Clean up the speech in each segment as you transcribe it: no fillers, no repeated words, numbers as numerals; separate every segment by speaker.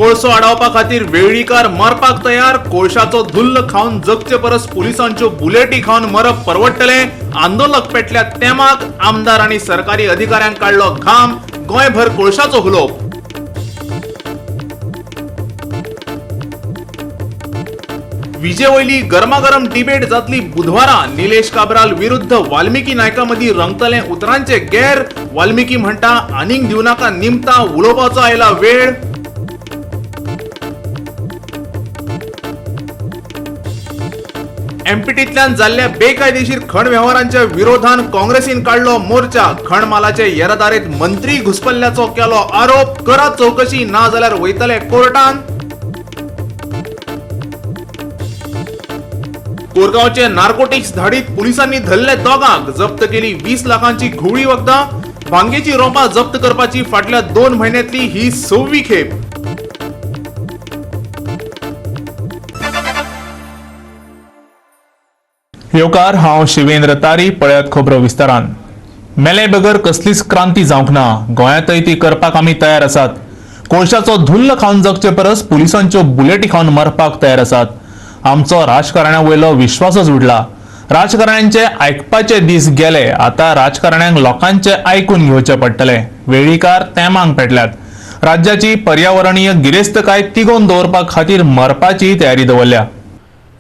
Speaker 1: कोळसो आडावपा खातीर वेळीकार मरपाक तयार. कोळशाचो धुल्ल खावन जगचे परस पुलिसांच्यो बुलेटी खावन मरप परवडटलें. आंदोलक पेटल्या तेमाक. आमदार आनी सरकारी अधिकाऱ्यांक काडलो घाम. गोंयभर कोळशाचो हुलोप. विजेवयली गरमागरम डिबेट जातली बुधवारा. निलेश काब्राल विरुद्ध वाल्मिकी नायका मदीं रंगतले उतरांचे गेर. वाल्मिकी म्हणटा आनीक दिवनाका निमता, उलोवपाचो आयला वेळ. एमपीटींतल्यान जाल्ल्या बेकायदेशीर खण वेव्हारांच्या विरोधान काँग्रेसीन काडलो मोर्चा. खण मालाचे येरादारीत मंत्री घुसपल्ल्याचो केलो आरोप. करा चौकशी, ना जाल्यार वयतले कोर्टान. कोरगांवचे नार्कोटिक्स धाडीत पुलिसांनी धरले दोगांक. जप्त केली 20 लाखांची घुंवळी वखदां. भांगेची रोपां जप्त करपाची फाटल्या 2 म्हयन्यांतली ही 6वी खेप. येवकार, हांव शिवेंद्र तारी. पळयात खबरो विस्तारान. मेले बगर कसलीच क्रांती जावंक ना. गोंयांतय ती करपाक आमी तयार आसात. कोळशाचो धुल्ल खावन जगचे परस पुलिसांच्यो बुलेटी खावन मरपाक तयार आसात. आमचो राजकारण्या वयलो विश्वासच उडला. राजकारण्यांचे आयकपाचे दीस गेले. आता राजकारण्यांक लोकांचे आयकून घेवचे पडटले. वेळीकार तेमांक पेटल्यात. राज्याची पर्यावरणीय गिरेस्तकाय तिगोवन दवरपा खातीर मरपाची तयारी दवरल्या.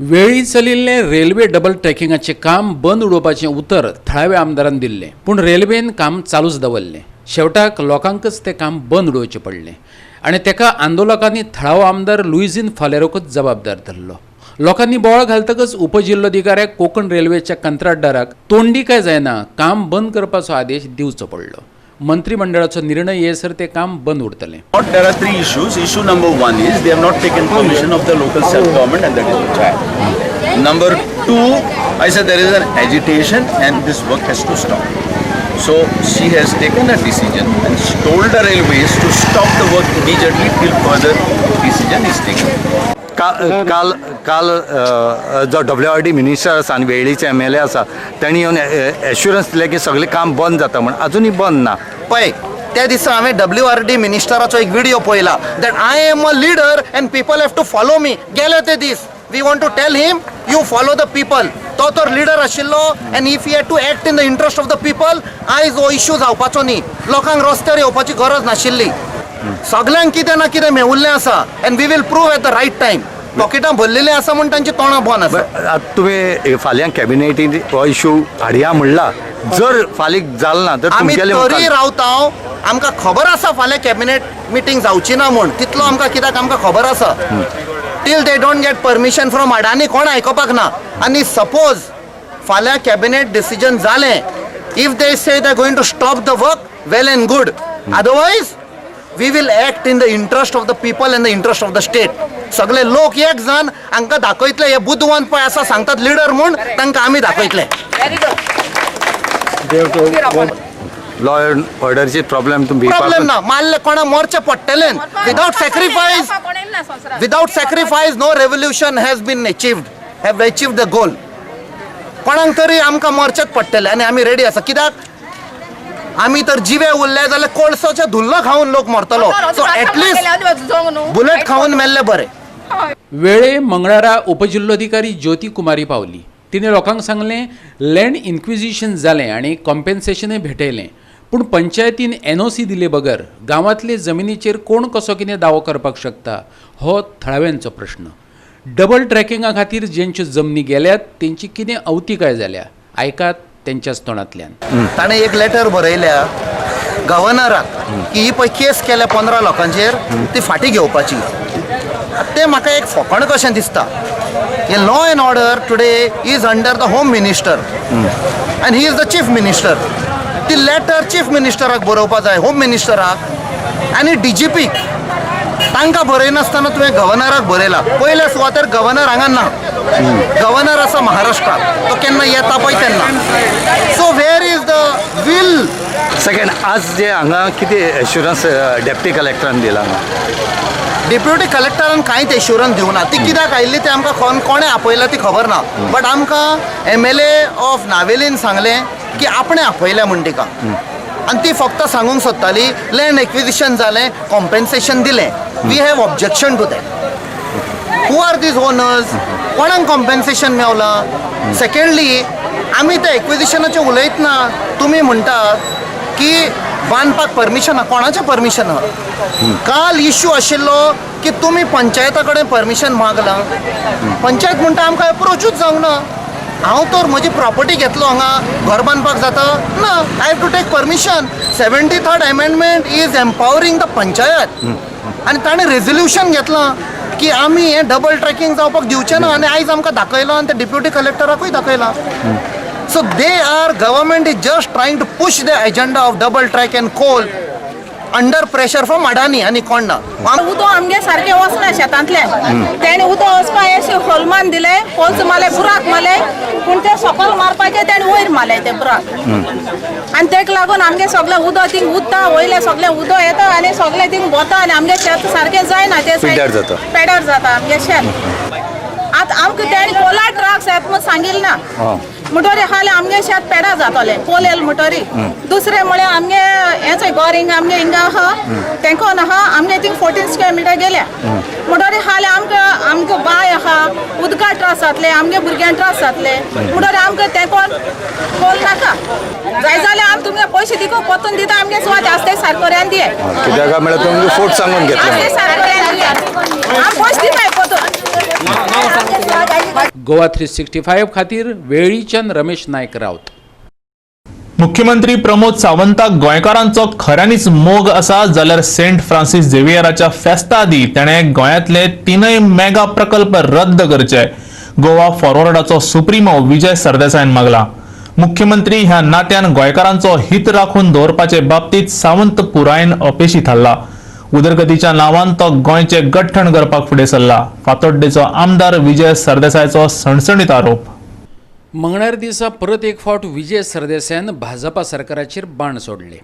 Speaker 2: वेळी चलिल्लें रेल्वे डबल ट्रॅकिंगाचें काम बंद उडोवपाचें उतर थळाव्या आमदारान दिल्लें, पूण रेल्वेन काम चालूच दवरलें. शेवटाक लोकांकच तें काम बंद उडोवचें पडलें आनी तेका आंदोलकांनी थळावो आमदार लुईझीन फालेरोकच जबाबदार धरलो. लोकांनी बोवाळ घालतकच उपजिल्लोधिकाऱ्याक कोंकण रेल्वेच्या कंत्राटदाराक तोंडी काय जायना काम बंद करपाचो आदेश दिवचो पडलो. मंत्रिमंडळाचो निर्णय येसर तें काम बंद उरतलें.
Speaker 3: There are three issues. Issue number one is they have not taken permission of the local self-government, and that is required. Number two, I said there is an agitation and this work has to stop. So she has taken a decision and she told the railways to stop the work immediately till further decision is taken.
Speaker 4: काल काल जो W R D minister आसा आनी वेळ्ळीचे M L A आसा, तेणी येवन assurance दिलें की सगळें काम बंद जाता म्हण. अजुनूय बंद ना.
Speaker 5: पळय, त्या दिसा हांवें डब्ल्यू आर डी मिनिस्टराचो एक व्हिडिओ पळयला that I am a leader and people have to follow me. गेले ते दीस. We want to tell him, you follow the people. तो तर लिडर आशिल्लो and if he had to act in the interest of the people, आयज हो issue जावपाचो न्ही. लोकांक रस्त्यार येवपाची गरज नाशिल्ली. सगल्यांक कितें ना कितें मेवुल्लें आसा and we will prove at the right time. पॉकेटां भरलेलीं आसा म्हूण तांची तोंडां बंद आसा.
Speaker 4: आतां तुमी फाल्यां कॅबिनेटीन हो इशू हाडया म्हणला. जर फाल्यां जाल ना तर
Speaker 5: आमी
Speaker 4: तुमगेले
Speaker 5: तरी रावता. आमकां खबर आसा फाल्यां कॅबिनेट मिटींग जावची ना म्हूण. तितलो आमकां, कित्याक आमकां खबर आसा, till they don't get permission from Adani कोण आयकोपाक ना. आनी सपोज फाल्यां कॅबिनेट डिसिजन जालें, if they say they going to stop the work, well and good. Otherwise we will act in the interest of the people and the interest of the state. सगळे लोक एक जाण हांकां दाखयतले. हे बुदवंत पळय आसा, सांगतात लिडर म्हूण, तांकां आमी दाखयतले.
Speaker 4: लॉ अँड ऑर्डरची प्रॉब्लेम तुमी
Speaker 5: प्रॉब्लेम ना. मारले कोणा मोर्चे पडटले. Without sacrifice, without sacrifice no revolution has been achieved, have achieved the goal. कोणाक तरी आमकां मरचेच पडटले आनी आमी रेडी आसा, कित्याक आमी तर जिवे उरले जाल्यार कोळसोचे धुल्ल खावन लोक मरतलो. सो एटलिस्ट बुलेट खावन मेल्ले बरे.
Speaker 2: वेळे मंगळारा उपजिल्लोधिकारी ज्योती कुमारी पावली. तिणें लोकांक सांगलें, लँड इन्क्विजिशन जालें आनी कॉम्पेन्सेशनय भेटयलें, पूण पंचायतीन एनओसी दिले बगर गांवांतले जमिनीचेर कोण कसो कितें दावो करपाक शकता हो थळाव्यांचो प्रश्न. डबल ट्रॅकिंगा खातीर जेंच्यो जमनी गेल्यात तेंची कितें अवतिकाय जाल्या, आयकात तेंच्याच तोंडांतल्यान.
Speaker 5: ताणें एक लेटर बरयल्या गव्हर्नराक की ही पळय केस केल्या 15 लोकांचेर, ती फाटीं घेवपाची. तें म्हाका एक फोकाण कशें दिसता. हे law and order today is under the home minister and he is the chief minister. ती लेटर चीफ मिनिस्टराक बरोवपा जाय, होम मिनिस्टराक आनी डीजीपीक. तांकां बरयनासतना तुवें गव्हर्नराक बरयला. पयल्या सुवातेर गव्हर्नर हांगा ना. गव्हर्नर आसा महाराष्ट्राक. तो केन्ना येता पळय तेन्ना. So where is the will?
Speaker 4: Second, आज जे हांगा कितें एश्युरन्स डेप्टी कलेक्टरान दिला?
Speaker 5: डेप्युटी कलेक्टरान कांयच एश्युरन्स दिवना. ती कित्याक आयिल्ली तें आमकां कोणें आपयला ती खबर ना, बट आमकां एमएलए ऑफ नावेलीन सांगलें की आपणें आपयल्या म्हूण तिका. आनी ती फक्त सांगूंक सोदताली लँड एक्विजिशन जालें, कॉम्पेन्सेशन दिलें. We have objection to that. Who are these owners? कोणाक कॉम्पेन्सेशन मेवलां? सेकंडली, आमी ते एक्विजिशनाचें उलयतना तुमी म्हणटात की बांदपाक परमिशन आहा. कोणाचें परमिशन आहा? काल इश्यू आशिल्लो की तुमी पंचायता कडेन परमिशन मागलां. पंचायत म्हणटा आमकां एप्रोचूच जावंक ना. हांव तर म्हजी प्रॉपर्टी घेतलो हांगा घर बांदपाक जाता ना? I have to take permission. 73rd amendment is empowering the panchayat. आनी ताणें रेजोल्युशन घेतलां की आमी हें डबल ट्रॅकिंग जावपाक दिवचें ना. आनी आयज आमकां दाखयलां आनी ते डिप्युटी कलेक्टराकूय दाखयलां. So they are government is just trying to push the agenda of double track and coal under pressure from Adani आनी कोण ना.
Speaker 6: उदो आमगे सारकें वचना शेतांतल्यान. तेणें उदो वचपा अशें होलमान दिलें, होल्स मारले, बुराक मारले, पूण ते सकल मारपाचे तेणें वयर मारले ते बुराक. आनी तेका लागून आमगे सगळें उदक थिंग उरता, वयलें सगळें उदक येता आनी सगळें थिंग वता आनी आमगे शेत सारकें जायना ते.
Speaker 4: पिड्ड्यार जाता.
Speaker 6: पेड्यार जाता आमगे शेत. आतां आमकां तेणें कोला ट्रक्स येता म्हूण सांगिल्लें ना. म्हणटरी हाले आमगे शेत पेडा जातलें कोल येयलें म्हणटरी. दुसरें म्हळ्यार आमगे हें चोय गोर हिंगा आमगे हिंगा आहा तेंकोन आहा, आमगे थिंग 14 स्क्वेअर मिटर गेल्या. म्हणटरी हाले आमकां बांय आहा, उदका त्रास जातले, आमगे भुरग्यांक त्रास जातले. म्हणटरी आमकां तेंकोन कोल नाका. जाय जाल्यार आमी तुमगे पयशे दिको परतून दिता. आमगे सुवात आसते सारकोऱ्यान दिये.
Speaker 4: कित्याक म्हळ्यार तुमकां फोट सांगून घेतलें.
Speaker 6: आसते सारकोऱ्यान दिये, आमी पयशे दिताय परतून.
Speaker 2: गोवा 365 खातीर वेळीच्यान रमेश नायक राऊत.
Speaker 1: मुख्यमंत्री प्रमोद सावंताक गोंयकारांचो खऱ्यांनीच मोग आसा जाल्यार सेंट फ्रांसीस झेवियराच्या फेस्ता आदी ताणें गोंयांतले तीनय मेगा प्रकल्प रद्द करचे, गोवा फॉरवर्डाचो सुप्रिमो विजय सरदेसायान मागला. मुख्यमंत्री ह्या नात्यान गोंयकारांचो हित राखून दवरपाचे बाबतींत सावंत पुरायेन अपेशी थारला. उदरगतीच्या नांवान तो गोंयचे गठ्ठण करपाक फुडें सरला. फातोड्डेचो आमदार विजय सरदेसायाचो सणसणीत आरोप.
Speaker 2: मंगळार दिसा परत एक फावट विजय सरदेसायान भाजपा सरकाराचेर बाण सोडले.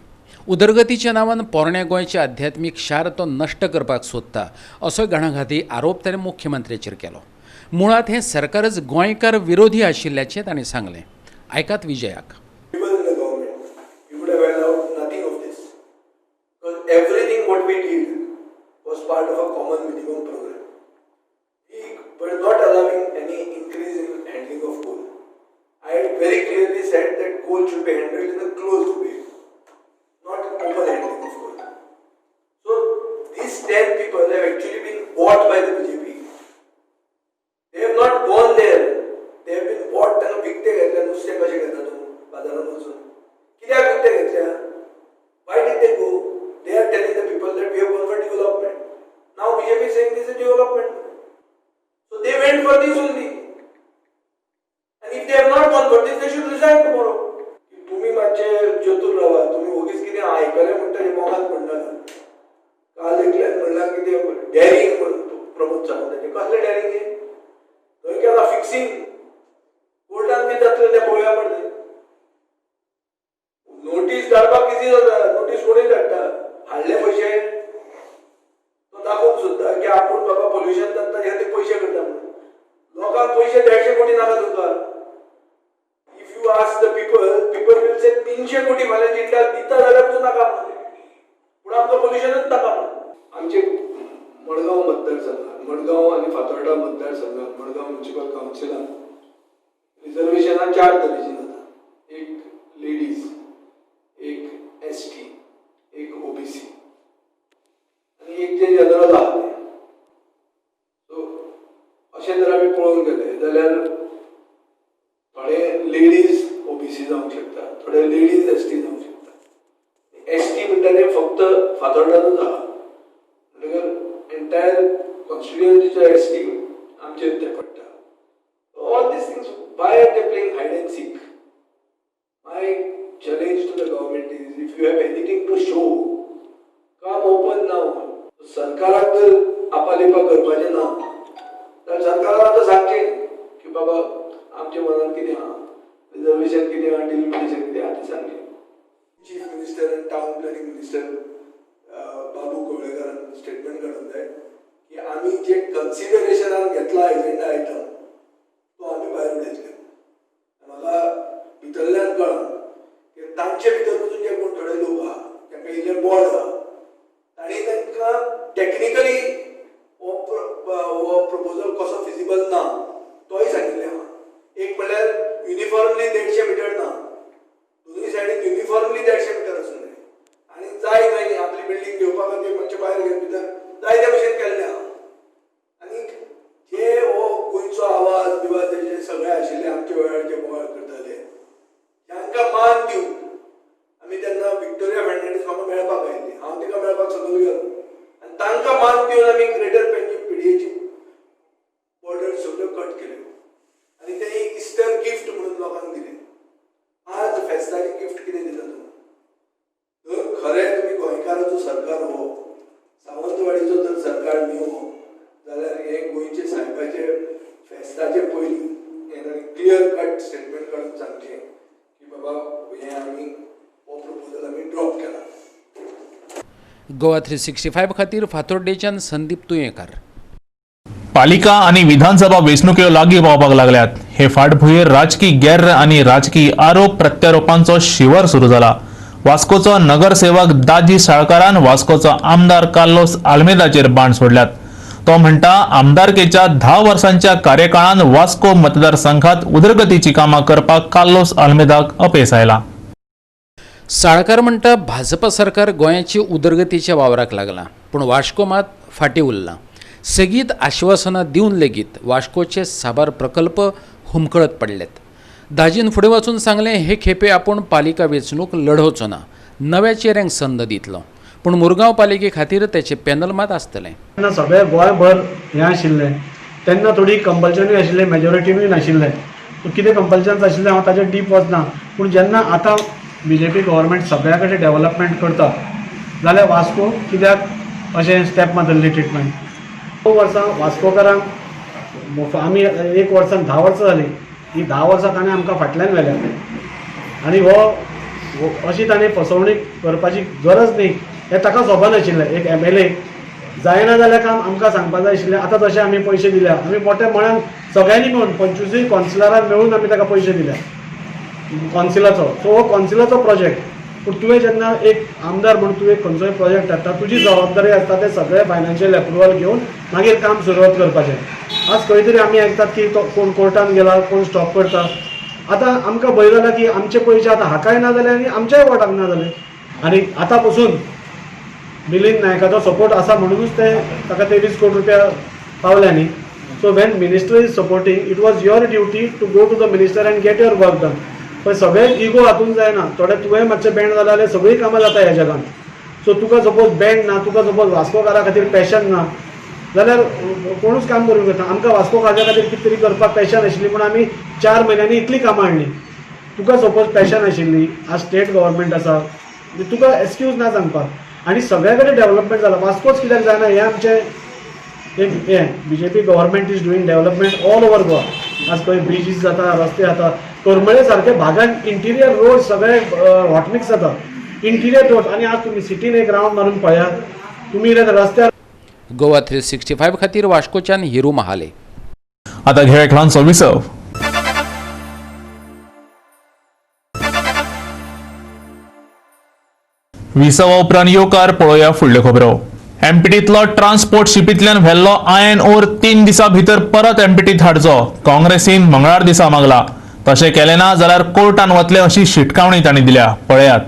Speaker 2: उदरगतीच्या नांवान पोरण्या गोंयचे आध्यात्मीक शार तो नश्ट करपाक सोदता असो घणाघाती आरोप ताणें मुख्यमंत्र्याचेर केलो. मुळांत हें सरकारच गोंयकार विरोधी आशिल्ल्याचें ताणें सांगलें. आयकात विजयाक.
Speaker 7: People in the government, you would have allowed nothing of this. Because everything what we did was part of a common minimum program. We were not allowing any increase in handling of coal. I had very clearly said that coal should be handled in a closed way, not open handling of coal. So these 10 people have actually been bought by the BJP. They have not gone there. They have been bought. तांकां विकते घेतल्या. नुस्तें कशें घेता तूं बाजारांत वचून? कित्याक विकते घेतल्या? Why did they go? They are telling the people that we have gone for development. Now BJP is saying this is development. So they went for this only. And if they have not gone for this, they should resign tomorrow. तुम्ही मातशे चतूर रावा. तुम्ही ओगीच कितें आयकलें म्हणटकीर मोगान पडनाका. काल एकल्यान म्हणलां कितें डॅरिंग म्हणून प्रमोद सावंताचें. कसलें डॅरिंग हें? थंय केला फिक्सिंग. कोर्टान कितें जातलें तें पळोवया पडलें. नोटीस धाडपाक इजी जाता. नोटीस कोणूय धाडटा. हाडले पयशे तो दाखोवंक सोदता की आपूण बाबा पोल्युशन जाता हे खातीर पयशे करता म्हणून. लोकांक पयशे 150 कोटी नाका तुमकां. If you ask the people, people will say 300 कोटी फाल्यां जिंदाल दिता जाल्यार तूं नाका म्हणून, पूण आमकां पोल्युशनच नाका म्हणून. आमचे मडगांव मतदारसंघात, मडगांव आनी फातोर्डा मतदारसंघात, मडगांव म्युनिसिपल कावन्सिलान रिजर्वेशनां चार तरेचीं जाता. एक लेडीज, एक एसटी, एक ओबीसी आनी एक जे जनरल आहा ते. सो अशें जर आमी पळोवंक गेले जाल्यार थोडे लेडीज ओबीसी जावंक शकता, थोडे लेडीज एसटी जावंक शकता. एसटी म्हणटा ते फक्त फातोर्डानूच आहा, म्हणटकर एंटायर कॉन्स्टिट्युएन्सीचो एसटी आमचेर ते पडटा. All these things, why are they playing hide and seek? My challenge to the government is, if you have anything to show, come open now. सरकाराक जर आपालिपा करपाचें ना जाल्यार सरकारान आतां सांगचें की बाबा आमच्या मनान कितें आहा, रिजर्वेशन कितें आहा, डिलिमिटेशन कितें आहा तें सांगचें. Chief minister and town planning minister बाबू कवळेकारान स्टेटमेंट काडूंक जाय की आमी जे कन्सिडरेशनान घेतला एजेंडा आयटम तो आमी भायर उडयतले. म्हाका भितरल्यान कळ्ळां की तांचे भितर वचून जे कोण थोडे लोक युनिफॉर्मली 150 मिटर ना, दोनूय सायडीन युनिफॉर्मली 150 मिटर आसूंक जाय. आनी जाय थंय आपली बिल्डींग घेवपा खातीर मातशें भायर घेवन भितर जाय त्या भशेन केल्लें आहा. आनी जे हो गोंयचो आवाज बिवाज जे सगळे आशिल्ले आमच्या वेळार जे बोवाळ करताले तांकां मान दिवन आमी तेन्ना विक्टोरिया फर्नांडीस म्हाका मेळपाक आयिल्ली, हांव तिका मेळपाक सकयल गेलो आनी तांकां मान दिवन आमी ग्रेटर पेंजीम पिडीएची बॉर्डर सगळ्यो कट केल्यो आनी ते एक इस्टर गिफ्ट म्हणून लोकांक दिलें. आज फेस्ताचें गिफ्ट कितें दिता तुमी? जर खरें तुमी गोंयकाराचो सरकार हो, सावंतवाडीचो जर सरकार न्हू हो, जाल्यार हे गोंयचे सायबाचे फेस्ताचे पयलीं हें ताणें क्लियर कट स्टेटमेंट काडून सांगचें की बाबा हें आमी हो प्रपोजल आमी ड्रॉप केला.
Speaker 2: गोवा 365 खातीर फातोड्डेच्यान संदीप तुयेंकार.
Speaker 1: पालिका आनी विधानसभा वेंचणुक्यो लागीं पावपाक लागल्यात. हे फाटभुंयेर राजकी गेर्र आनी राजकी आरोप प्रत्यारोपांचो शिवर सुरू जाला. वास्कोचो नगरसेवक दाजी साळकारान वास्कोचो आमदार कार्लोस आल्मेदाचेर बाण सोडल्यात. तो म्हणटा आमदारकेच्या 10 वर्सांच्या कार्यकाळान वास्को मतदारसंघात उदरगतीची कामां करपाक कार्लोस आल्मेदाक अपेस आयला.
Speaker 2: साळकार म्हणटा भाजपा सरकार गोंयाची उदरगतीच्या वावराक लागला, पूण वास्को मात फाटीं उरला. सेगीत आश्वासनां दिवन लेगीत वास्कोचे साबार प्रकल्प हुमकळत पडल्यात. दाजीन फुडें वचून सांगलें हे खेपे आपूण पालिका वेंचणूक लढोवचो ना, नव्या चेऱ्यांक संद दितलो, पूण मुरगांव पालिके खातीर तेचें पॅनल मात आसतलें.
Speaker 8: तेन्ना सगळें गोंयभर हें आशिल्लें तेन्ना थोडी कंपल्शनूय आशिल्लें, मेजॉरिटीनूय नाशिल्लें. कितें कंपल्शन्स आशिल्लें हांव ताजेर डीप वचना, पूण जेन्ना आतां बीजेपी गव्हर्मेंट सगळ्या कडेन डेव्हलपमेंट करता जाल्यार वास्को कित्याक अशें स्टेप मारतली ट्रिटमेंट? वर्सां वास्कोकारांक आमी एक वर्सान 10 वर्सां जालीं, ही 10 वर्सां ताणें आमकां फाटल्यान व्हेल्या आनी हो अशी ताणें फसवणूक करपाची गरज न्ही हें ताका सोबा नाशिल्लें. एक MLA जायना जाल्यार काम आमकां सांगपा जाय आशिल्लें. आतां जशें आमी पयशे दिल्या, आमी मोठ्या मनान सगळ्यांनी मेळून 25 कॉन्सिलरांक मेळून आमी ताका पयशे दिल्या कॉन्सिलाचो. सो हो कॉन्सिलाचो प्रोजेक्ट, पूण तुवें जेन्ना एक आमदार म्हूण तुवें खंयचोय प्रोजेक्ट हाडटा तुजी जबाबदारी आसता ते सगळे फायनान्शियल एप्रुवल घेवन मागीर काम सुरवात करपाचें. आज खंय तरी आमी आयकतात की तो कोण कोर्टान गेला, कोण स्टॉप करता. आतां आमकां भंय जाला की आमचे पयशे आतां हाकाय ना जाले आनी आमच्याय वोटाक ना जाले. आनी आतां पसून मिलिंद नायकाचो सपोर्ट आसा म्हणुनूच ते ताका 23 कोटी रुपया पावले न्ही. So when minister is supporting, it was your duty to go to the minister and get your work done. पण सगळें इगो हातून जायना, थोडे तुवें मातशें बँड जालें जाल्यार सगळीं कामां जाता ह्या जगान. सो तुका सपोज बँड ना, तुका सपोज वास्कोकारा खातीर पॅशन ना जाल्यार कोणूच काम करूंक शकना. आमकां वास्कोकारा खातीर कितें तरी करपाक पॅशन आशिल्ली म्हूण आमी 4 म्हयन्यांनी इतलीं कामां हाडलीं. तुका सपोज पॅशन आशिल्ली, आज स्टेट गव्हर्मेंट आसा, तुका एक्सक्यूज ना सांगपाक. आनी सगळ्या कडेन डेव्हलपमेंट जाला, वास्कोच कित्याक जायना हें आमचें एक हें. BJP government is doing development all over Goa. आज खंय ब्रिजीस जाता, रस्ते जाता, करमळे सारके भागान इंटिरियर रोड सगळे हॉटमिक्स जाता, इंटिरियर रोड. आनी आज तुमी सिटीन एक रावंड मारून पळयात तुमी रस्त्यार.
Speaker 2: गोवा 365 खातीर वास्कोच्यान हिरू महाले.
Speaker 1: आता घेऊया एक ल्हानसो विसव. विसवा उपरांत येवकार पळोवया फुडल्यो खबरो. एमपीटींतलो ट्रान्सपोर्ट शिपींतल्यान व्हेल्लो आयर्न ओर 3 दिसां भितर परत एमपीटींत हाडचो काँग्रेसीन मंगळार दिसा मागला. तशें केलें ना जाल्यार कोर्टान वतले अशी शिटकावणी तांणी दिल्या. पळयात.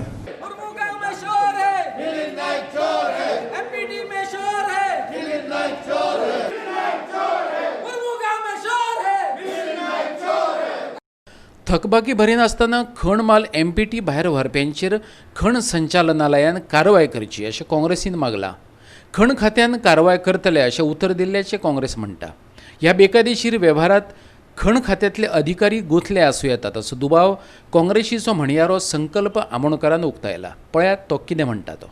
Speaker 2: थकबाकी भरिनासतना खण माल एमपीटी भायर व्हरप्यांचेर खण संचालनालयान कारवाय करची अशें काँग्रेसीन मागलां. खण खात्यान कारवाय करतले अशें उतर दिल्ल्याचें काँग्रेस म्हणटा. ह्या बेकायदेशीर वेव्हारांत खण खात्यांतले अधिकारी गुंथले आसूं येतात असो दुबाव काँग्रेसीचो म्हणयारो संकल्प आमोणकारान उक्तायला. पळयात तो कितें म्हणटा तो.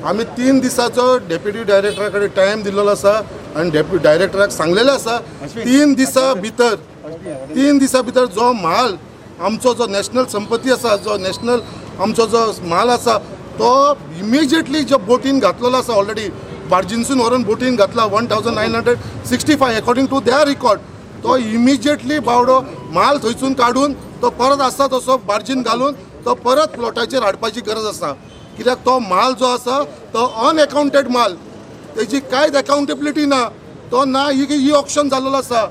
Speaker 9: आमी 3 दिसाचो डेप्युटी डायरेक्टरा कडेन टायम दिल्लो आसा आनी डेप्युटी डायरेक्टराक सांगलेलें आसा 3 दिसां भितर 3 दिसां भितर जो म्हाल आमचो जो नॅशनल संपत्ती आसा, जो नॅशनल आमचो जो म्हाल आसा तो इमिजिएटली जो बोटीन घातलेलो आसा, ऑलरेडी बार्जीनसून व्हरून बोटीन घातला 1965 अकॉर्डिंग टू their record, तो इमिजिएटली बावडो म्हाल थंयसून काडून तो परत आसा तसो बार्जीन घालून तो परत प्लॉटाचेर हाडपाची गरज आसा. कित्याक तो म्हाल जो आसा तो अनएकाउंटेड म्हाल, तेजी कांयच एकाउंटेबिलिटी ना, तो ना ही ऑक्शन जाल्लो आसा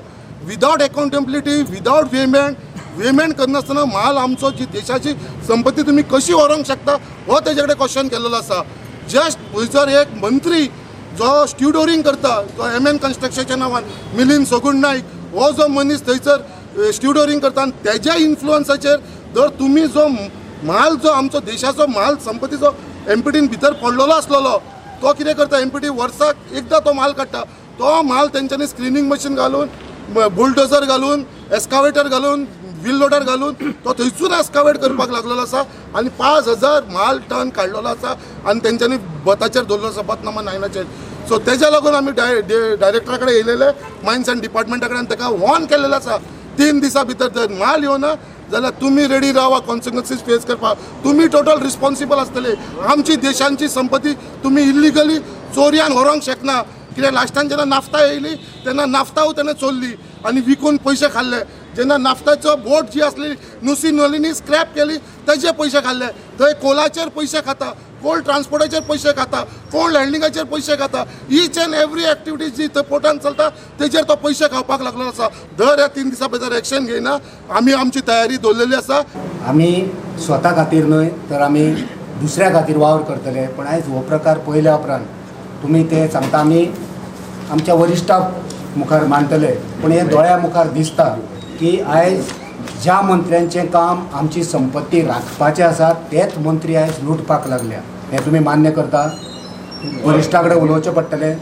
Speaker 9: विदावट एकाउंटेबिलिटी, विदावट पेमेंट, वेमेंट करनासतना म्हाल आमचो जी देशाची संपत्ती तुमी कशी व्हरूंक शकता हो तेजे कडेन क्वेश्चन केलेलो आसा. जस्ट थंयसर एक मंत्री जो स्ट्युडोरींग करता, जो एम एन कन्स्ट्रक्शनाच्या नांवान मिलिंद सगुण नायक हो जो मनीस थंयसर स्ट्युडोरींग करता आनी तेज्या इन्फ्लुयन्साचेर जर तुमी जो म्हाल जो आमचो देशाचो म्हाल संपत्तीचो एमपीटीन भितर पडलेलो आसलेलो तो कितें करता, एमपीटी वर्साक एकदां तो म्हाल काडटा, तो म्हाल तेंच्यांनी स्क्रिनींग मशीन घालून, बुलडोजर घालून, एस्कावेटर घालून, व्हील लोडर घालून तो थंयसून एस्कावेट करपाक लागलेलो आसा आनी 5,000 म्हाल टन काडलेलो आसा आनी तेंच्यांनी बताचेर दवरलो आसा, बत नंबर 9चेर. सो तेज्या लागून आमी डायरेक्टरा कडेन येयलेले, मायन्स अँड डिपार्टमेंटा कडेन ताका वॉर्न केलेलो आसा, 3 दिसां भितर जर म्हाल येवना जाल्यार तुमी रेडी रावा कॉन्सिक्वन्सीस फेस करपाक, तुमी टोटल रिस्पॉन्सिबल आसतले. आमची देशांची संपत्ती तुमी इल्लिगली चोरयान व्हरूंक शकना. कित्याक लास्टान जेन्ना नाफ्ता येयली तेन्ना नाफ्ताव तेणें चोरली आनी विकून पयशे खाल्ले. जेन्ना नाफ्ताचो बोट जी आसली नुसी नलिनी स्क्रॅप केली तेजे पयशे खाल्ले. थंय कोलाचेर पयशे खाता, कोल ट्रान्सपोर्टाचेर पयशे खाता, कोल हँडलिंगाचेर पयशे खाता, ईच एंड एवरी एक्टिविटी जी थंय पोर्टान चलता तेजेर तो पयशे खावपाक लागलो आसा. दर ह्या 3 दिसां भितर एक्शन घेयना आमी आमची तयारी दवरलेली आसा.
Speaker 10: आमी स्वता खातीर न्हय तर आमी दुसऱ्या खातीर वावर करतले, पण आयज हो प्रकार पळयल्या उपरांत तुमी ते सांगता आमी आमच्या वरिश्ठा मुखार मांडटले, पूण हे दोळ्या मुखार दिसता की आयज ज्या मंत्र्यांचें काम आमची संपत्ती राखपाचें आसा तेच मंत्री आयज लुटपाक लागल्या. हें तुमी मान्य करता? वरिश्ठा कडेन उलोवचें पडटलें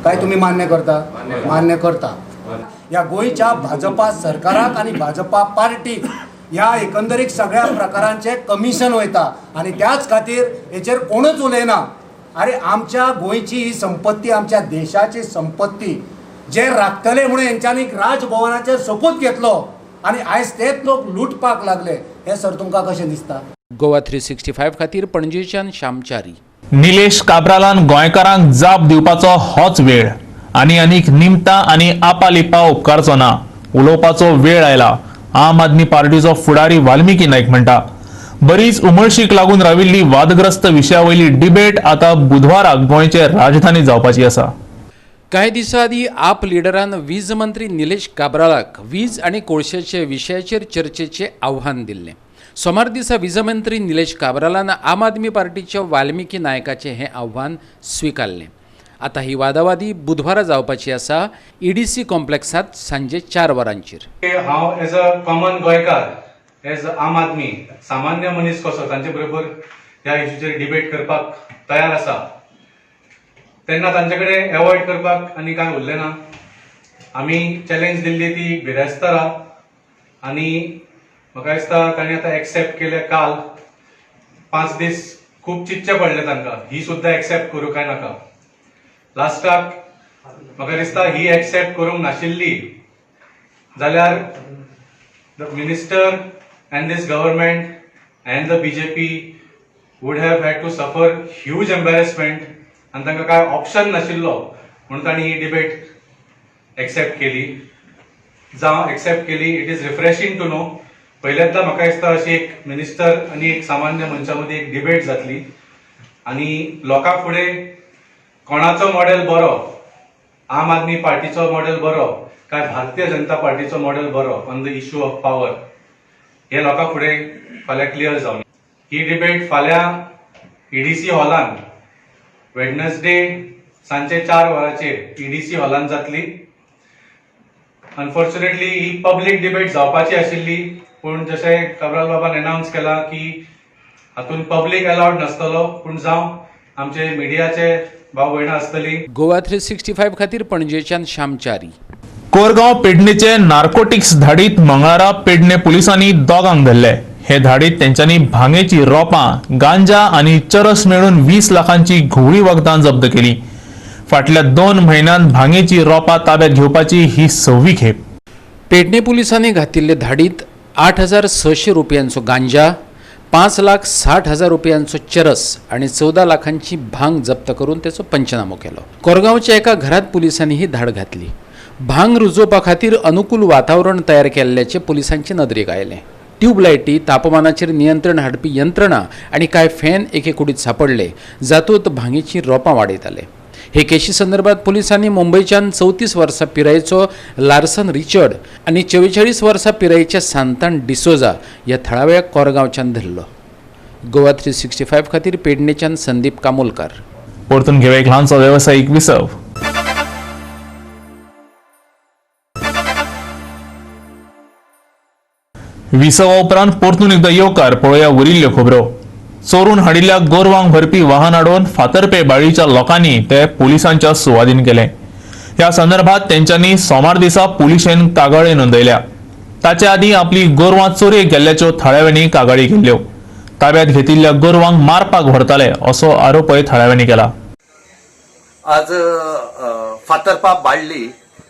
Speaker 10: काय तुमी मान्य करता? मान्य करता. ह्या गोंयच्या भाजपा सरकाराक आनी भाजपा पार्टीक ह्या एकंदरीत सगळ्या प्रकारांचें कमिशन वयता आनी त्याच खातीर हेचेर कोणूच उलयना. अरे आमच्या गोंयची ही संपत्ती, आमच्या देशाची संपत्ती जे राखतले म्हणून हेंच्यांनी राजभवनाचेर सोपूत घेतलो आनी आयज तेच लोक लुटपाक लागले, हें सर तुमकां कशें दिसता?
Speaker 2: गोवा 365 खातीर पणजेच्यान श्यामचारी.
Speaker 1: निलेश काब्रालान गोंयकारांक जाप दिवपाचो होच वेळ आनी आनीक निमता आनी आपालिपा उपकारचो ना, उलोवपाचो वेळ आयला. आम आदमी पार्टीचो फुडारी वाल्मिकी नायक म्हणटा बरीच उमळशीक लागून राविल्ली वादग्रस्त विशयावयली डिबेट आता बुधवाराक गोंयचे राजधानी जावपाची आसा.
Speaker 2: कांय दिसां आदीं आप लिडरान वीज मंत्री निलेश काब्रालाक वीज आनी कोळशेचे विशयाचेर चर्चेचें आव्हान दिल्लें. सोमार दिसा वीज मंत्री निलेश काब्रालान आम आदमी पार्टीच्या वाल्मिकी नायकाचें हें आव्हान स्विकारलें. आतां ही वादावादी बुधवारा जावपाची आसा ईडीसी कॉम्प्लेक्सांत सांजे 4 वरांचेर.
Speaker 11: हांव एज अ कॉमन गोंयकार, एज आम आदमी, सामान्य मनीस कसो तांचे बरोबर ह्या इश्यूचेर डिबेट करपाक तयार आसा, तेन्ना तांचे कडेन एवॉयड करपाक आनी कांय उरलें ना. आमी चॅलेंज दिल्ली ती बिरेस्तारा आनी म्हाका दिसता तांणी आतां एक्सेप्ट केलें. काल 5 दीस खूब चिंतचें पडलें तांकां, ही सुद्दां एक्सेप्ट करूं काय नाका. लास्टाक म्हाका दिसता ही एक्सेप्ट करूंक नाशिल्ली जाल्यार the minister and this government and the BJP would have had to suffer huge embarrassment आनी तांकां कांय ऑप्शन नाशिल्लो म्हणून तांणी ही डिबेट एक्सेप्ट केली. जावं एक्सेप्ट केली, it is refreshing to know. पहिल्यांदा म्हाका दिसता अशी एक मिनिस्टर आनी एक सामान्य मनशा मदीं एक डिबेट जातली आनी लोकां फुडें कोणाचो मॉडेल बरो, आम आदमी पार्टीचो मॉडेल बरो काय भारतीय जनता पार्टीचो मॉडेल बरो on the issue of power, हे लोकां फुडें फाल्यां क्लियर जावन. ही डिबेट फाल्यां ईडीसी हॉलान वेडनसडे सांजे 4 वरांचेर ईडीसी हॉलान जातली. अनफॉर्च्युनेटली ही पब्लीक डिबेट जावपाची आशिल्ली, पूण जशें काब्राल बाबान अनावन्स केलां की हातून पब्लीक अलावड नासतलो, पूण जावं आमचे मिडियाचे भाव भयणां आसतली.
Speaker 2: गोवा 365 खातीर पणजेच्यान श्यामचारी.
Speaker 1: कोरगांव पेडणेचे नार्कोटिक्स धाडीत मंगळारा पेडणे पुलिसांनी दोगांक धरले. हे धाडीत तेंच्यांनी भांगेची रोपां, गांजा आनी चरस मेळून 20 लाखांची घुंवळी वखदां जप्त केली. फाटल्या 2 म्हयन्यांत भांगेची रोपां ताब्यात घेवपाची ही 6वी खेप.
Speaker 2: पेडणे पुलिसांनी घातिल्ले धाडीत 8,600 रुपयांचो गांजा, 5,60,000 रुपयांचो चरस आनी 14 लाखांची भांग जप्त करून तेचो पंचनामो केलो. कोरगांवच्या एका घरात पुलिसांनी ही धाड घातली. भांग रुजोवपा खातीर अनुकूल वातावरण तयार केल्ल्याचें पुलिसांचे नदरेक आयलें. ट्यूबलायटी, तापमानाचेर नियंत्रण हाडपी यंत्रणा आनी कांय फॅन एके कुडीत सांपडले, जातूंत भांगेची रोपां वाडयताले. हे केशी संदर्भात पुलिसांनी मुंबयच्यान 34 वर्सां पिरायेचो लार्सन रिचर्ड आनी 44 वर्सां पिरायेच्या सांतान डिसोजा ह्या थळाव्या कोरगांवच्यान धरलो. गोवा 365 खातीर पेडणेच्यान संदीप कामोलकार.
Speaker 1: परतून घेवया एक ल्हानसो वेवसायीक विसव. विसवा उपरांत परतून एकदा येवकार. पळोवया उरिल्ल्यो खबरो. चोरून हाडिल्ल्या गोरवांक भरपी वाहन आडोवन फातर्पे बाळीच्या लोकांनी ते पुलिसांच्या सुवादीन केले. ह्या संदर्भात तेंच्यांनी सोमार दिसा पुलिशेन कागाळी नोंदयल्या. ताचे आदीं आपली गोरवां चोरयेक गेल्ल्याच्यो थळाव्यांनी कागाळी केल्ल्यो. ताब्यात घेतिल्ल्या गोरवांक मारपाक व्हरताले असो आरोपय थळाव्यांनी केला.
Speaker 4: आज फातर्पा बाळ्ळी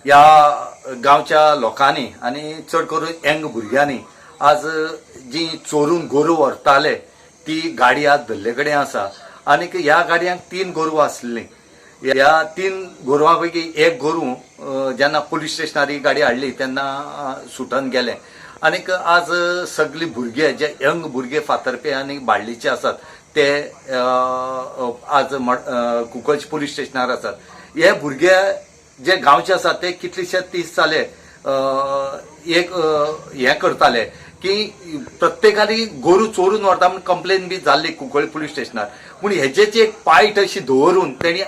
Speaker 4: ह्या गांवच्या लोकांनी आनी चड करून यंग भुरग्यांनी आज जी चोरून गोरू व्हरताले ती गाडी आज धरले कडेन आसा आनी ह्या गाडयांक 3 गोरवां आसलीं. ह्या 3 गोरवां पैकी एक गोरू जेन्ना पुलीस स्टेशनार ही गाडी हाडली तेन्ना सुटन गेलें. आनीक आज सगळी भुरगे जे यंग भुरगे फातर्पे आनी बाळ्ळीचे आसात ते आज कुंकळ्ळी पुलीस स्टेशनार आसात. हे भुरगे जे गांवचे आसात ते कितलेशे दीस जाले एक हें करताले की प्रत्येकाली गोरू चोरून व्हरता म्हूण कंप्लेन बी जाल्ली कुंकळ्ळी पुलीस स्टेशनार. पूण हेजेच एक पायट अशी दवरून तेणी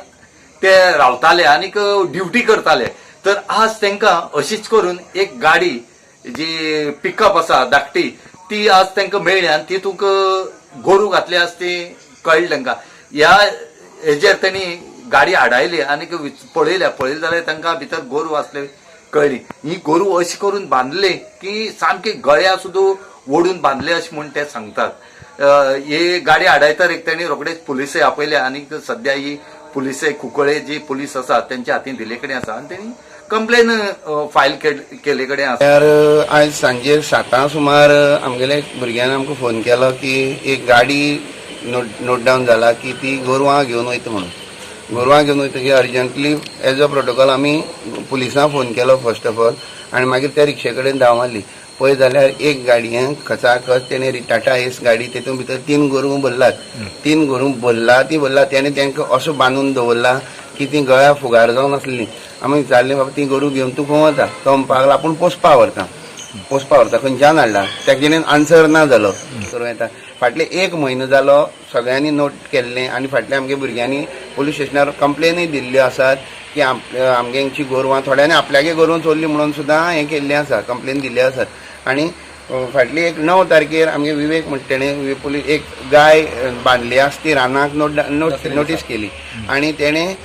Speaker 4: ते रावताले आनीक ड्युटी करताले. तर आज तांकां अशीच करून एक गाडी जी पिकअप आसा धाकटी ती आज तांकां मेळ्ळी आनी ती तुका गोरू घातली आज ती कळ्ळी तांकां. ह्या हेजेर तेणी गाडी आडायली आनी पळयल्या पळयली जाल्यार तांकां भितर गोरू आसले कळ्ळी. ही गोरू अशी करून बांदले की सामकी गळ्या सुद्दां ओडून बांदले अशें म्हूण ते सांगतात. ही गाडी आडायतर एक तेणी रोखडेच पुलिसय आपयले आनी सद्या ही पुलिसय कुंकळ्ळे जी पुलीस आसा तेंच्या हातीन दिल्ले कडेन आसा आनी तेणी कंप्लेन फायल केल्ले कडेन आसा.
Speaker 12: आयज सांजेर 7 सुमार आमगेले भुरग्यान आमकां फोन केलो की एक गाडी नोट डावन जाला की ती गोरवां घेवन वयता म्हणून. गोरवां घेवन वयतकीर अर्जंटली एज अ प्रोटोकॉल आमी पुलिसांक फोन केलो फर्स्ट ऑफ ऑल आनी मागीर त्या रिक्षे कडेन धांव मारली. पळय जाल्यार एक गाडयेन खचाखच तेणें टाटा एस गाडी तेतून भितर 3 गोरवां भरलात. 3 गोरवां भरला ती भरला तेणें तांकां असो बांदून दवरला की ती गळ्या फुगार जावन आसली. आमी विचारलें बाबा ती गोरू घेवन तूं खंय वता? तो म्हणपाक लागलो आपूण पोसपा व्हरता, पोसपा व्हरता. खंयच्यान हाडला? तेजेन आन्सर ना जालो. करूं येता फाटले 1 म्हयनो जालो सगळ्यांनी नोट केल्लें आनी फाटल्या आमगे भुरग्यांनी पुलीस स्टेशनार कंप्लेनूय दिल्ल्यो आसात की आमगेची गोरवां थोड्यांनी आपल्यागे गोरवां चोरली म्हणून सुद्दां हें केल्लें आसा, कंप्लेन दिल्ली आसात. आनी फाटली एक 9 तारखेर आमगे विवेक म्हणटा तेणें पुलीस एक गाय बांदली आसा ती रानाक नोटीस केली आनी तेणें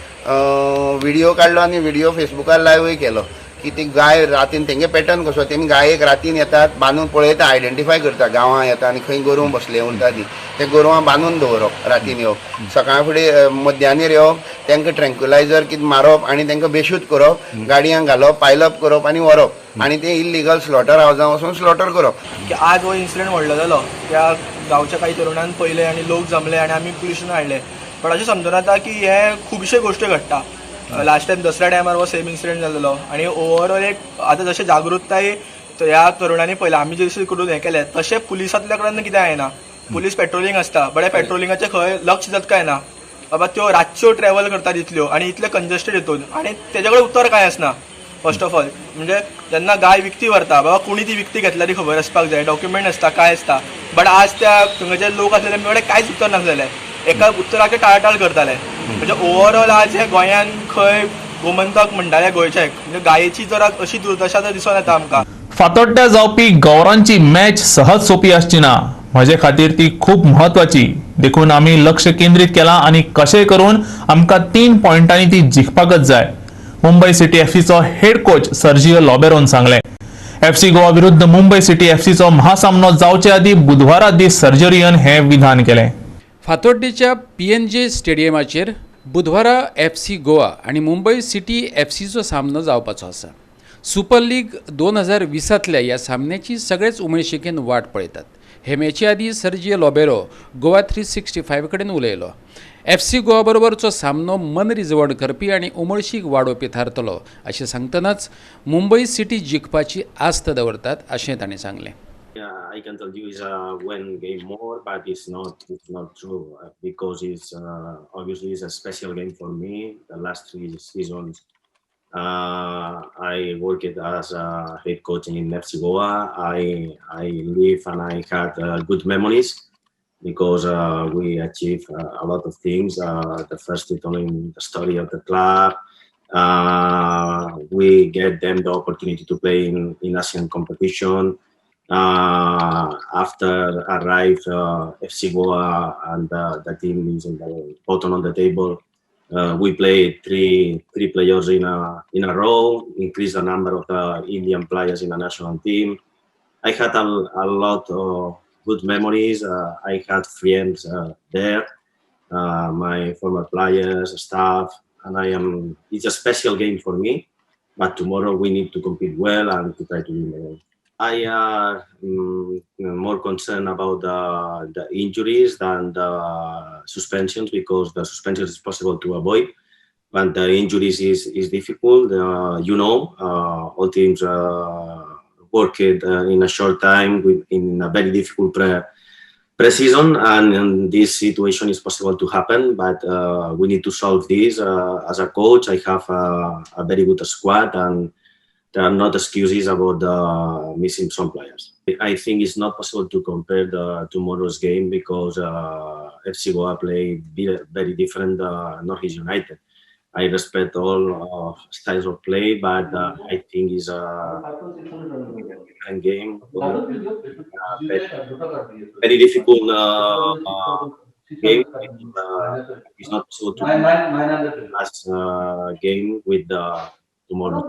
Speaker 12: व्हिडियो काडलो आनी व्हिडियो फेसबुकार लायवूय केलो की ती गाय रातीन तेंगे पॅटर्न कसो तेमी गायेक रातीन येतात बांदून पळयता, आयडेंटिफाय करता, गांवां येता आनी खंय गोरवां बसले उरता ती ते गोरवां बांदून दवरप, रातीन येवप, सकाळ फुडें मध्यानीर येवप, तांकां ट्रँक्विलायझर कितें मारप आनी तांकां बेशूद करप, गाडयांक घालप, पायलप करप आनी व्हरप आनी ते इल्लिगल स्लॉटर हावजां वचून स्लॉटर करप.
Speaker 13: की आज हो इन्सिडंट व्हडलो जालो त्या गांवच्या काही तरुणान पयले आनी लोक जमले आनी आमी पुलिसान हाडले. बट अशें समजून येता की हे खुबशे गोश्टी घडटा. लास्ट टायम दसऱ्या टायमार हो सेम इन्सिडंट जालेलो आनी ओवरऑल एक आतां जशें जागृताय ह्या तरुणांनी पळयला आमी जशें करून हें केलें तशें पुलिसांतल्या कडल्यान कितें जायना. पुलीस पेट्रोलिंग आसता बट ह्या पेट्रोलिंगाचें खंय लक्ष जाता काय ना बाबा. त्यो रातच्यो ट्रॅवल करतात इतल्यो आनी इतले कंजस्टेड हितून आनी तेजे कडेन उत्तर कांय आसना. फर्स्ट ऑफ ऑल म्हणजे जेन्ना गाय विकती व्हरता बाबा कोणी ती विकती घेतल्या ती खबर आसपाक जाय, डॉक्युमेंट आसता काय आसता. बट आज त्या थंय जे लोक आसले तेमचे कडेन कांयच उत्तर नासलेलें, एका उत्तराचे टाळटाळ करताले. म्हणजे ओवरऑल आज हे गोंयान खंय गोमंतक म्हणटाले गोंयचे म्हणजे गायेची जर अशी दुर्दशा जर दिसून येता आमकां.
Speaker 1: फातोड्ड्या जावपी गौरांची मॅच सहज सोपी आसची ना, म्हजे खातीर ती खूब म्हत्वाची, देखून आमी लक्ष केंद्रीत केलां आनी कशें करून आमकां 3 पॉयंटांनी ती जिखपाकच जाय, मुंबय सिटी एफसीचो हेड कोच सर्जियो लॉबेरोन सांगलें. एफसी गोवा विरुद्ध मुंबय सिटी एफसीचो महासामनो जावचे आदीं बुधवारा दीस सर्जरियन हें विधान केलें.
Speaker 2: फातोड्डेच्या पीएनजे स्टेडियमाचेर बुधवारा एफसी गोवा आनी मुंबय सिटी एफसीचो सामनो जावपाचो आसा. सुपर लीग 2020तल्या ह्या सामन्याची सगळेच उमळशिकेन वाट पळयतात. हे मॅची आदीं सर्जियो लोबेरो गोवा 365 कडेन उलयलो. एफसी गोवा बरोबरचो सामनो मनरिजवण करपी आनी उमळशीक वाडोवपी थारतलो अशें सांगतनाच मुंबय सिटी जिखपाची आस्त दवरतात अशें ताणें सांगलें.
Speaker 14: I can tell you it's one game more, but it's not true because it's obviously it's a special game for me. The last 3 seasons, I worked as a head coach in FC Goa. I live and I had good memories because we achieved a lot of things. The first title in the story of the club. We get them the opportunity to play in Asian competition. After arrived FC Goa and the team is in the bottom of the table. We played three players in a row, increased the number of the Indian players in the national team. I had a lot of good memories. I had friends there, my former players, staff, and it's a special game for me. But tomorrow we need to compete well and to try to win the game. I am more concerned about the injuries than the suspensions, because the suspensions is possible to avoid, but the injuries is difficult. All teams work it in a short time in a very difficult pre-season, and this situation is possible to happen, but we need to solve this. As a coach, I have a very good squad, and there are not excuses about missing some players. I think it's not possible to compare the tomorrow's game because FC Goa played very different Northeast United. I respect all styles of play, but I think it's a different game. Very difficult game. It's not possible to last game with the tomorrow.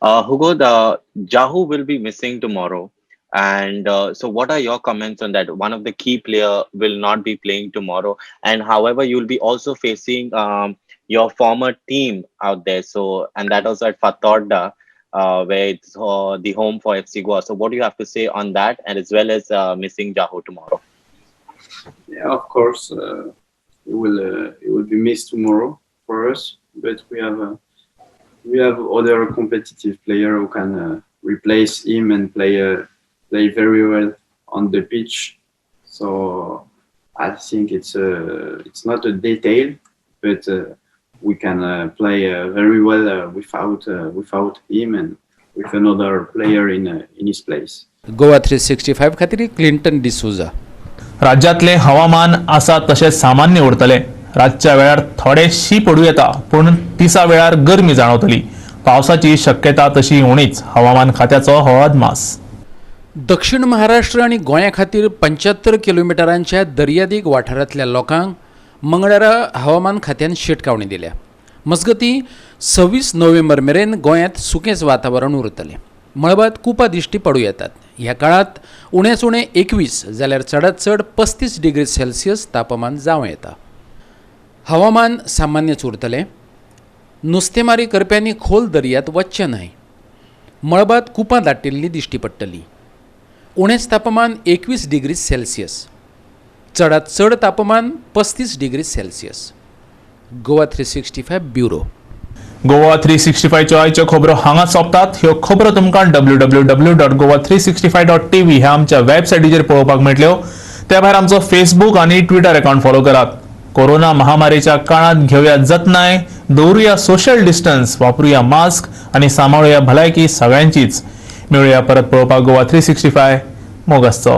Speaker 15: Hugo, the Jahouh will be missing tomorrow. And so what are your comments on that? One of the key player will not be playing tomorrow. And however, you'll be also facing your former team out there. So, and that also at Fatorda, where it's the home for FC Goa. So what do you have to say on that, and as well as missing Jahouh tomorrow?
Speaker 16: Yeah, of course, it will be missed tomorrow for us, but we have other competitive player who can replace him and play very well on the pitch. So I think it's not a detail, but we can play very well without him and with another player in his place.
Speaker 2: Goa 365 खातीर Clinton D'Souza.
Speaker 1: राज्यांतले हवामान आसा तशें सामान्य उरतलें. रातच्या वेळार थोडे शी पडूं येता, पूण दिसा वेळार गरमी जाणवतली. पावसाची शक्यता तशी उणीच. हवामान खात्याचो हो अदमास.
Speaker 2: दक्षिण महाराष्ट्र आनी गोंया खातीर 75 किलोमिटरांच्या दर्यादेग वाठारांतल्या लोकांक मंगळारा हवामान खात्यान शिटकावणी दिल्या. मजगतीं 26 नोव्हेंबर मेरेन गोंयांत सुकेंच वातावरण उरतलें. मळबांत कुपां दिश्टी पडूं येतात. ह्या काळांत उणेच उणें 21 जाल्यार चडांत चड 35 डिग्री सेल्सियस तापमान जावं येता. हवामान सामान्यच उरतलें. नुस्तेमारी करप्यांनी खोल दर्यांत वचचें न्हय. मळबांत कुपां दाटिल्लीं दिश्टी पडटलीं. उणेंच तापमान 21 डिग्री सेल्सियस, चडांत चड तापमान 35 degree Celsius. Goa 365 bureau.
Speaker 1: Goa 365च्यो आयच्यो खबरो हांगा सोंपतात. ह्यो खबरो तुमकां www.goa365.tv ह्या आमच्या वेबसायटीचेर पळोवपाक मेळटल्यो. त्या भायर आमचो फेसबूक आनी ट्विटर अकाउंट फॉलो करात. कोरोना महामारीच्या काळात घेवया जतनाय, दवरुया सोशल डिस्टन्स, वापरुया मास्क आनी सांबाळुया भलायकी सगळ्यांचीच. मेळुया परत पळोवपाक गोवा 365. मोग आसचो.